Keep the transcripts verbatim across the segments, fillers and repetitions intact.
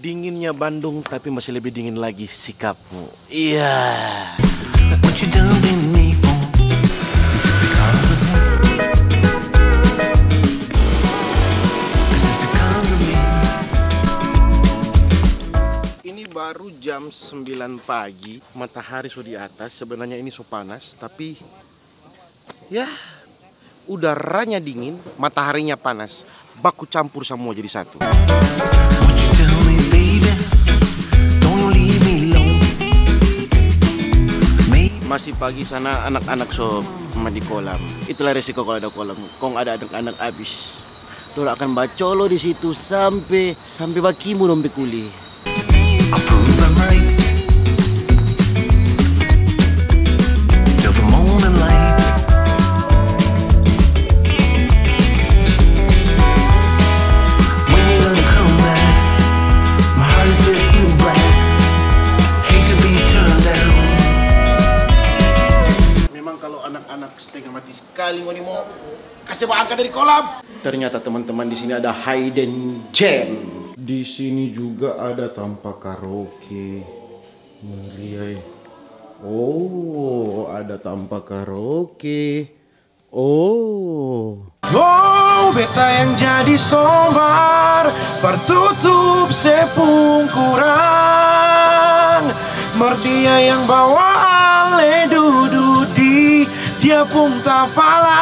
Dinginnya Bandung, tapi masih lebih dingin lagi sikapmu. Iya. What you doing me for? Is it because of me? Is it because of me? Ini baru jam sembilan pagi, matahari so di atas. Sebenarnya ini so panas, tapi ya, udaranya dingin, mataharinya panas, baku campur samua jadi satu. Won't you tell me, baby? Don't you leave me alone. Maybe. Masih pagi sana, anak-anak so mandi kolam. Itulah resiko kalau ada kolam. Kong ada anak-anak abis. Dorang akan bacolo di situ sampe, sampe bakimu dong pe kuli. I prove I'm right. Till the morning light. When you gonna come back? My heart is just too black. Hate to be turned down. Memang kalau anak-anak setengah mati sekali, ngoni mo kase baangka dari kolam. Ternyata teman-teman, di sini ada hidden gem. Di sini juga ada tampa karaoke. Ngeri ai. Oh, ada tampa karaoke. Oh. Oh, beta yang jadi sombar, partutup se pung kurang. Mar dia yang bawa ale dudu di dia pung tapalang.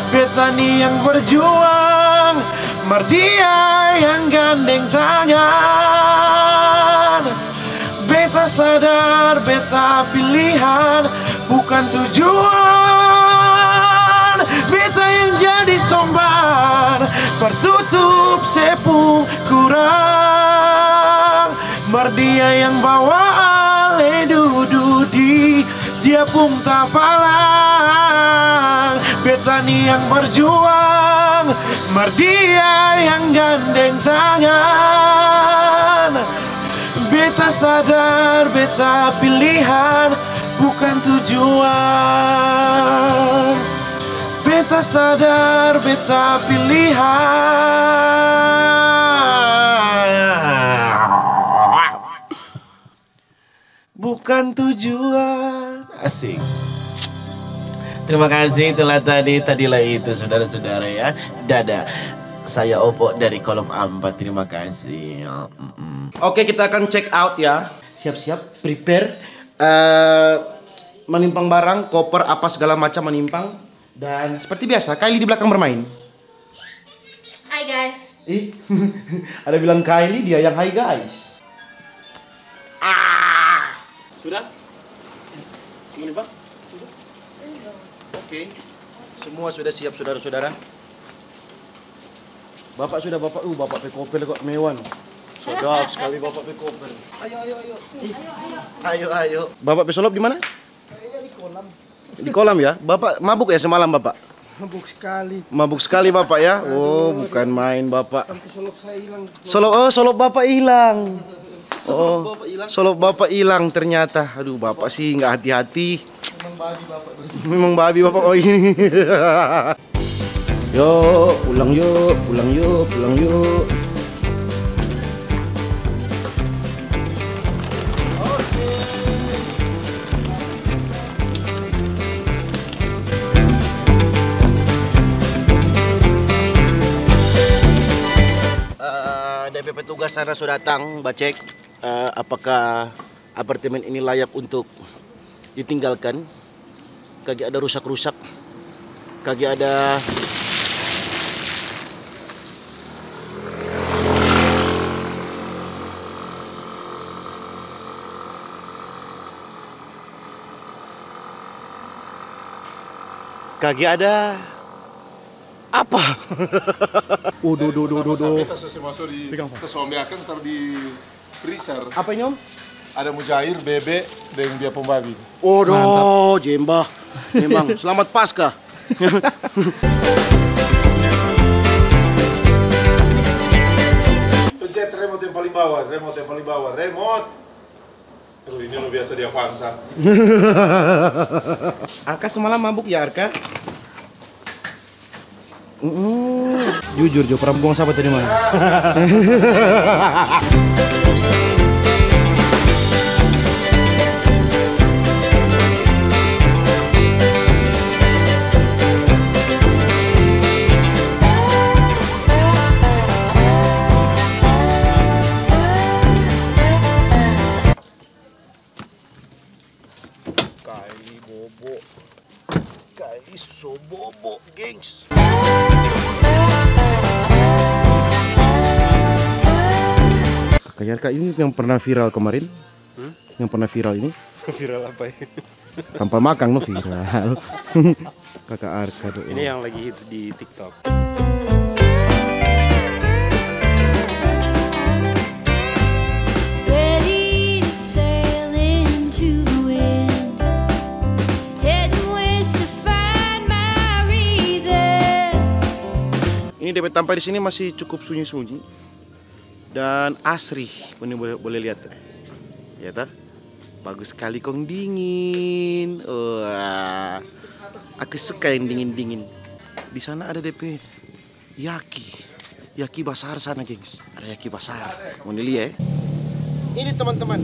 Beta ni yang berjuang, mar dia yang gandeng tangan. Beta sadar, beta pilihan bukan tujuan. Beta yang jadi sombar, partutup se pung kurang. Mar dia yang bawa ale dudu di dia pung tapalang. Beta ni yang berjuang, mar dia yang gandeng tangan. Beta sadar, beta pilihan bukan tujuan. Beta sadar, beta pilihan bukan tujuan. Asik. Terima kasih, itulah tadi, tadilah itu, saudara-saudara, ya. Dadah. Saya Opo dari Kolom Ampat, terima kasih. Mm-mm. Oke, kita akan check out, ya. Siap-siap, prepare. Eh, manimpang barang, koper, apa segala macam manimpang. Dan seperti biasa, Kylie di belakang bermain. Hai, guys. Ih, ada bilang Kylie, dia yang hai, guys. Ah. Sudah? Semua nih, Pak? Sudah? Oke. Semua sudah siap, saudara-saudara. Bapak sudah, Bapak. Uh, Bapak pe koper kok mewah. Sedap sekali Bapak pe koper. Ayo, ayo, ayo. Ih. Ayo, ayo. Bapak pe solop di mana? Kayaknya di kolam. Di kolam ya? Bapak mabuk ya semalam, Bapak? Mabuk sekali. Mabuk sekali, Bapak, ya? Oh, aduh, bukan main, Bapak. Sampai solop saya hilang. Solop, oh, solop Bapak hilang. Solop Oh, Bapak hilang. Solop Bapak hilang ternyata. Aduh, Bapak sih nggak hati-hati. Memang babi, Bapak, tuh. Memang babi, Bapak, oh, ini. Yo, pulang yo, pulang yo, pulang yo. Eh, depe petugas sana so datang, ba cek, eh, apakah apartemen ini layak untuk ditinggalkan. Kage ada rusak-rusak, kage ada kage ada apa? Oh, do, do, do, do, do. Pegang, Pak. Taruh di freezer. Apa ini, Om? Ada mujair, bebe, deng dia pung babi. Odoh, jemba. Memang, selamat Paskah. Pencet remote yang paling bawah, remote yang paling bawah, remote. Aduh, ini luar biasa di Avanza. Arka semalam mabuk ya, Arka? Mm-mm. Jujur jo, perempuan siapa tadi mana? Kali bobo. Kali so bobo, gengs. Kakak Yarka ini yang pernah viral kemarin? Hmm? Yang pernah viral ini? Viral apa ya? Tampal makang no viral. Kakak Arka tuh. Ini yang lagi hits di TikTok. Ready to sail into the wind. Heading west to find my reason. Ini depe tampa di sini masih cukup sunyi-sunyi dan asri, ngoni boleh, boleh lihat. Ya ta? Bagus sekali kong dingin. Wah, aku suka yang dingin-dingin. Di sana ada depe yaki. Yaki basar sana, gengs. Ada yaki basar. Ngoni lia, eh. Ini, teman-teman.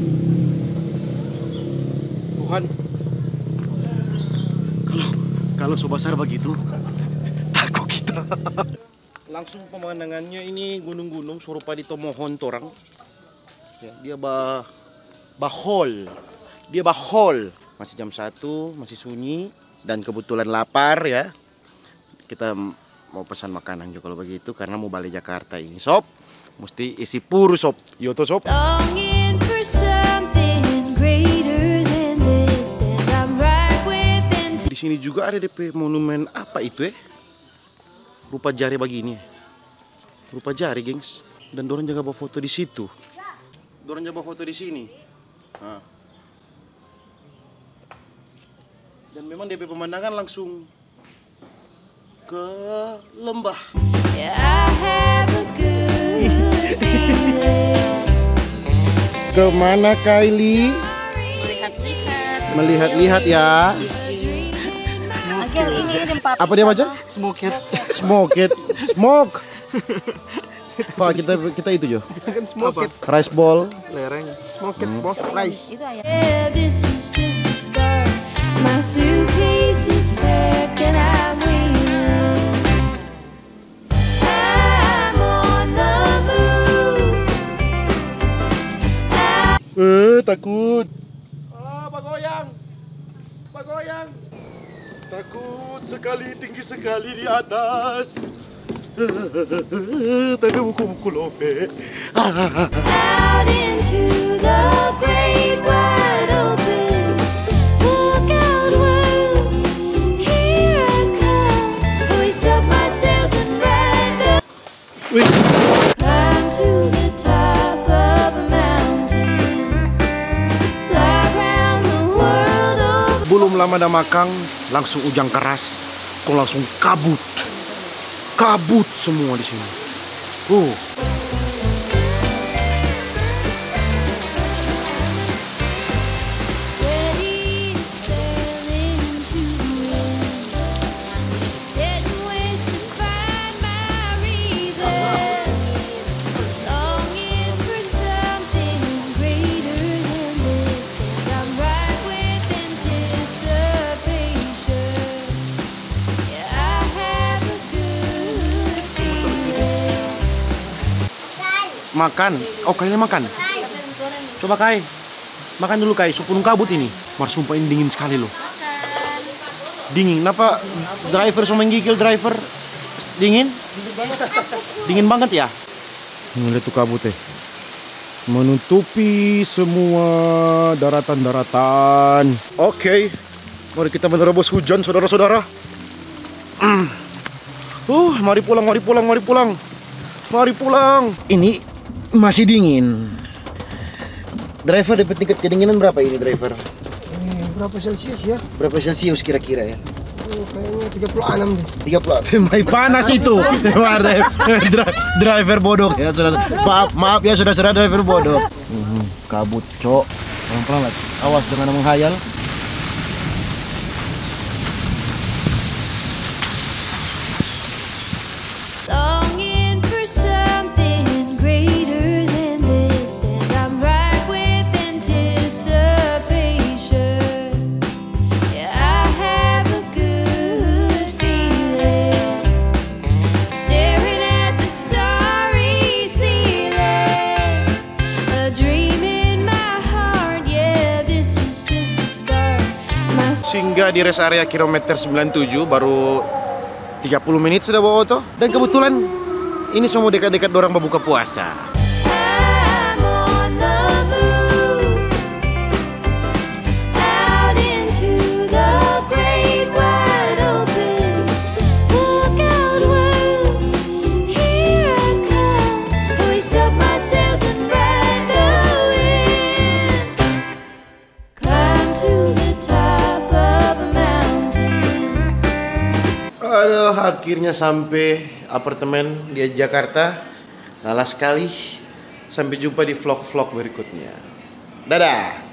Tuhan. Kalau, kalau so basar bagitu, tako kita. Langsung pemandangannya ini gunung-gunung, so rupa di Tomohon torang. Ya, dia ba-, bahol. Dia bahol. Masih jam satu, masih sunyi, dan kebetulan lapar, ya. Kita m-, mau pesan makanan jo kalau begitu, karena mau bale Jakarta ini, sob. Musti isi puru, sob. Iyo to, sob. Longing for something greater than this, and I'm ripe with anticipation. Di sini juga ada depe monumen apa itu, eh? Rupa jari bagini. Rupa jari, gengs. Dan dorang jaga bafoto di situ. Dorang jaga bafoto di sini. Nah. Dan memang depe pemandangan langsung ke lembah. Yeah, I have a good feeling. Kemana, Kylie? Melihat-lihat. Melihat-lihat, ya. Agil, ini, ini tempat. Apa dia baca? Smoke it. Smoke it. Smoke. Pak, kita, kita itu jo. Kan smoke it. Rice ball. Lereng. Smoke it, bos. Rice. Itu aja. Yeah, this is just the start. My suitcase is packed and I'm wheeling. I'm on the move. Eh, takut. Ah, bagoyang. Bagoyang. Takut sekali, tinggi sekali di atas. Tapi buku-buku lope. Out into the great wide open. Look out, world, here I come. Hoist up my sails and ride the Wih. Climb to the top of a mountain. Fly round the world over. Belum lama da makang, langsung ujang keras, kong langsung kabut. Kabut semua di sini. Uh. Ready to sail into the wind. Heading west to find my reason. Longing for something greater than this. And I'm ripe with anticipation. Yeah, I have a good feeling. Makan. Oh, Kylie makan. Coba, Kai. Makan dulu, Kai. So punung kabut ini. Mar sumpah ini dingin skali loh. Dingin. Napa driver so menggigil, driver? Dingin? Dingin banget ya? Ngeliat tu kabut, eh. Menutupi semua daratan-daratan. Oke. Mari kita menerobos hujan, saudara-saudara. Mm. Uh, mari pulang, mari pulang, mari pulang. Mari pulang. Ini masih dingin. Driver, dapat tingkat kedinginan berapa ini, driver? Eh, berapa Celsius ya? Berapa Celsius kira-kira ya? Oh, kayaknya tiga puluh enam deh. Tiga puluh. Mai panas itu. Dri-, driver bodoh ya, saudara. Maaf, maaf ya, saudara-saudara, driver bodoh. Mhm, kabut, cok. Pelan-pelan lagi. Awas, jangan menghayal. Ya, di rest area kilometer sembilan tujuh, baru tiga puluh menit sudah bawa oto. Dan kebetulan ini so mo dekat-dekat dorang babuka puasa. I'm on the move, out into the great wide open. Look out, world, here I come. Hoist up my sails and ride the wind. Climb to the top of a mountain. Aduh, akhirnya sampai apartemen di Jakarta. Lala sekali. Sampai jumpa di vlog-vlog berikutnya. Dadah.